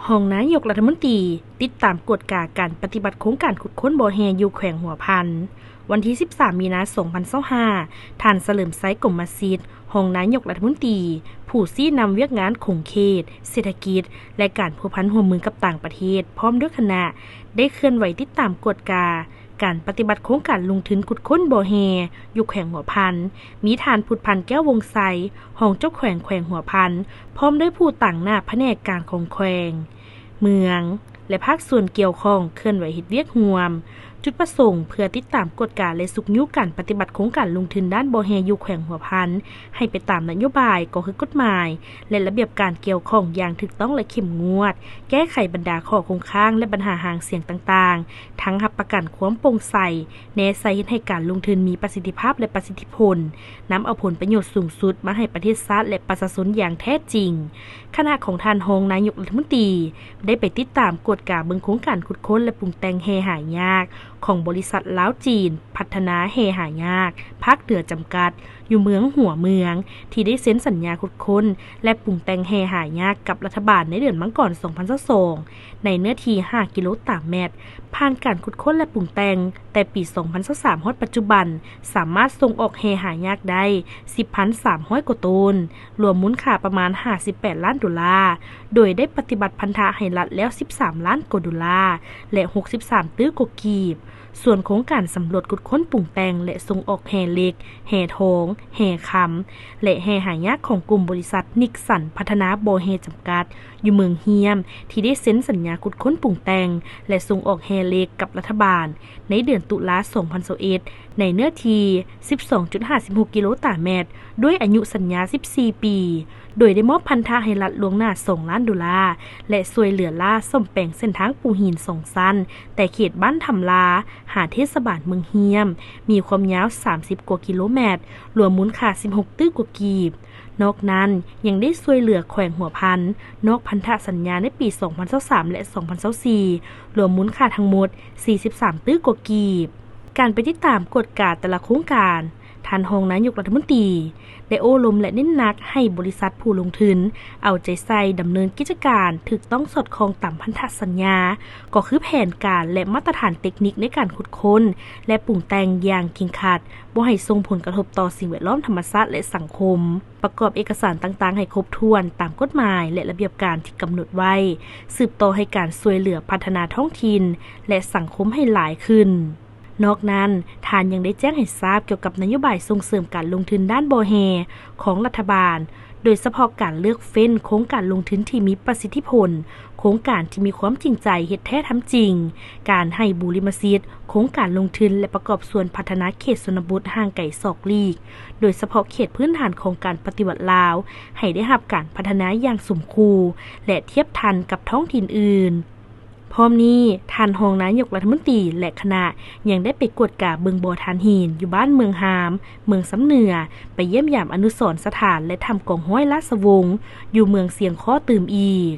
ຮອງນາຍົກລັດຖະມົນຕີ ຕິດຕາມກວດກາການປະຕິບັດໂຄງການຂຸດຄົ້ນບໍ່ແຮ່ຢູ່ແຂວງຫົວພັນ. ວັນທີສິບສາມ ມີນາ ສອງພັນຊາວຫ້າ, ທ່ານ ສະເຫຼີມໄຊ ກົມມະສິດ ຮອງນາຍົກລັດຖະມົນຕີ ຜູ້ຊີ້ນຳວຽກງານຂົງເຂດ, ເສດຖະກິດ ແລະ ການພົວພັນຮ່ວມມືກັບຕ່າງປະເທດ ພ້ອມດ້ວຍຄະນະ ໄດ້ເຄື່ອນໄຫວຕິດຕາມກວດກາ ການປະຕິບັດໂຄງການລົງທຶນຂຸດຄົ້ນບໍ່ແຮ່ຢູ່ແຂວງຫົວພັນ, ມີທ່ານ ພຸດພັນ ແກ້ວວົງໄຊ ຮອງເຈົ້າແຂວງແຂວງຫົວພັນ ພ້ອມດ້ວຍຜູ້ຕາງໜ້າພະແນກການຂອງແຂວງ, ເມືອງ ແລະ ພາກສ່ວນກ່ຽວຂ້ອງເຄື່ອນໄຫວເຮັດວຽກຮ່ວມ. ຈຸດປະສົງເພື່ອຕິດຕາມກວດກາ ແລະ ຊຸກຍູ້ການປະຕິບັດໂຄງການລົງທຶນດ້ານບໍ່ແຮ່ຢູ່ແຂວງຫົວພັນ ໃຫ້ໄປຕາມນະໂຍບາຍ, ກໍຄືກົດໝາຍ ແລະ ລະບຽບການກ່ຽວຂ້ອງຢ່າງຖືກຕ້ອງ ແລະ ເຂັ້ມງວດ, ແກ້ໄຂບັນດາຂໍ້ຄົງຄ້າງ ແລະ ບັນຫາຫາງສຽງຕ່າງໆ, ທັງຮັບປະກັນຄວາມໂປ່ງໃສ, ແນໃສ່ເຮັດໃຫ້ການລົງທຶນມີປະສິດທິພາບ ແລະ ປະສິດທິຜົນ, ນຳເອົາຜົນປະໂຫຍດສູງສຸດມາໃຫ້ປະເທດຊາດ ແລະ ປະຊາຊົນຢ່າງແທ້ຈິງ. ຄະນະຂອງທ່ານຮອງນາຍົກລັດຖະມົນຕີ ໄດ້ໄປຕິດຕາມກວດກາເບິ່ງໂຄງການຂຸດຄົ້ນ ແລະ ປຸງແຕ່ງແຮ່ຫາຍາກ ຂອງບໍລິສັດລາວ-ຈີນ ພັດທະນາແຮ່ຫາຍາກ ພາກເໜືອ ຈຳກັດ ຢູ່ເມືອງຫົວເມືອງ ທີ່ໄດ້ເຊັນສັນຍາຂຸດຄົ້ນ ແລະ ປຸງແຕ່ງແຮ່ຫາຍາກກັບລັດຖະບານໃນເດືອນມັງກອນ ສອງພັນຊາວສອງ ໃນເນື້ອທີ່ ຫ້າກິໂລຕາແມັດ, ຜ່ານການຂຸດຄົ້ນ ແລະ ປຸງແຕ່ງ ແຕ່ປີ ສອງພັນຊາວສາມ ຮອດປັດຈຸບັນ ສາມາດສົ່ງອອກແຮ່ຫາຍາກໄດ້ ສິບພັນສາມຮ້ອຍກວ່າໂຕນ, ລວມມູນຄ່າປະມານ ຫ້າສິບແປດລ້ານໂດລາ, ໂດຍໄດ້ປະຕິບັດພັນທະໃຫ້ລັດແລ້ວ ສິບສາມລ້ານກວ່າໂດລາ ແລະ ຫົກສິບສາມຕື້ກວ່າກີບ. ສ່ວນໂຄງການສຳຫຼວດຂຸດຄົ້ນ, ປຸງແຕ່ງ ແລະ ສົ່ງອອກແຮ່ເຫຼັກ, ແຮ່ທອງ, ແຮ່ຄຳ ແລະ ແຮ່ຫາຍາກຂອງກຸ່ມບໍລິສັດ ນິກສັນ ພັດທະນາບໍ່ແຮ່ ຈຳກັດ ຢູ່ເມືອງຮ້ຽມ ທີ່ໄດ້ເຊັນສັນຍາຂຸດຄົ້ນ, ປຸງແຕ່ງ ແລະ ສົ່ງອອກແຮ່ເຫຼັກກັບລັດຖະບານ ໃນເດືອນຕຸລາ ສອງພັນຊາວເອັດ ໃນເນື້ອທີ່ ສິບສອງຈຸດຫ້າສິບຫົກກິໂລຕາແມັດ, ດ້ວຍອາຍຸສັນຍາ ສິບສີ່ປີ, ໂດຍໄດ້ມອບພັນທະໃຫ້ລັດລ່ວງໜ້າ ສອງລ້ານໂດລາ ແລະ ຊ່ວຍເຫຼືອລ້າສ້ອມແປງເສັ້ນທາງປູຫີນສອງຊັ້ນ ແຕ່ເຂດບ້ານທຳລາ ຫາເທດສະບານເມືອງຮ້ຽມ, ມີຄວາມຍາວ ສາມສິບກວ່າກິໂລແມັດ, ລວມມູນຄ່າ ສິບຫົກຕື້ກວ່າກີບ. ນອກນັ້ນ ຍັງໄດ້ຊ່ວຍເຫຼືອແຂວງຫົວພັນ ນອກພັນທະສັນຍາໃນປີ ສອງພັນຊາວສາມ ແລະ ສອງພັນຊາວສີ່ ລວມມູນຄ່າທັງໝົດ ສີ່ສິບສາມຕື້ກວ່າກີບ. ການໄປຕິດຕາມກວດກາແຕ່ລະໂຄງການ, ທ່ານຮອງນາຍົກລັດຖະມົນຕີ ໄດ້ໂອ້ລົມ ແລະ ເນັ້ນໜັກໃຫ້ບໍລິສັດຜູ້ລົງທຶນ ເອົາໃຈໃສ່ດຳເນີນກິດຈະການຖືກຕ້ອງສອດຄ່ອງຕາມພັນທະສັນຍາ, ກໍຄືແຜນການ ແລະ ມາດຕະຖານເຕັກນິກໃນການຂຸດຄົ້ນ ແລະ ປຸງແຕ່ງຢ່າງເຄັ່ງຄັດ, ບໍ່ໃຫ້ສົ່ງຜົນກະທົບຕໍ່ສິ່ງແວດລ້ອມ, ທຳມະຊາດ ແລະ ສັງຄົມ, ປະກອບເອກະສານຕ່າງໆໃຫ້ຄົບຖ້ວນຕາມກົດໝາຍ ແລະ ລະບຽບການທີ່ກຳນົດໄວ້, ສືບຕໍ່ໃຫ້ການຊ່ວຍເຫຼືອພັດທະນາທ້ອງຖິ່ນ ແລະ ສັງຄົມໃຫ້ຫຼາຍຂຶ້ນ. ນອກນັ້ນ, ທ່ານຍັງໄດ້ແຈ້ງໃຫ້ຊາບກ່ຽວກັບນະໂຍບາຍສົ່ງເສີມການລົງທຶນດ້ານບໍ່ແຮ່ຂອງລັດຖະບານ, ໂດຍສະເພາະການເລືອກເຟ້ນໂຄງການລົງທຶນທີ່ມີປະສິດທິຜົນ, ໂຄງການທີ່ມີຄວາມຈິງໃຈເຮັດແທ້ທຳຈິງ, ການໃຫ້ບູລິມະສິດ, ໂຄງການລົງທຶນ ແລະ ປະກອບສ່ວນພັດທະນາເຂດຊົນນະບົດຫ່າງໄກສອກຫຼີກ, ໂດຍສະເພາະເຂດພື້ນຖານຂອງການປະຕິວັດລາວ ໃຫ້ໄດ້ຮັບການພັດທະນາຢ່າງສົມຄູ່ ແລະ ທຽບທັນກັບທ້ອງຖິ່ນອື່ນ. ພ້ອມນີ້, ທ່ານຮອງນາຍົກລັດຖະມົນຕີ ແລະ ຄະນະ ຍັງໄດ້ໄປກວດກາເບິ່ງບໍ່ຖ່ານຫີນ ຢູ່ບ້ານເມືອງຮາມ, ເມືອງຊຳເໜືອ, ໄປຢ້ຽມຢາມອະນຸສອນສະຖານ ແລະ ຖ້ຳກອງຮ້ອຍລາຊະວົງ ຢູ່ເມືອງຊຽງຄໍ່ຕື່ມອີກ.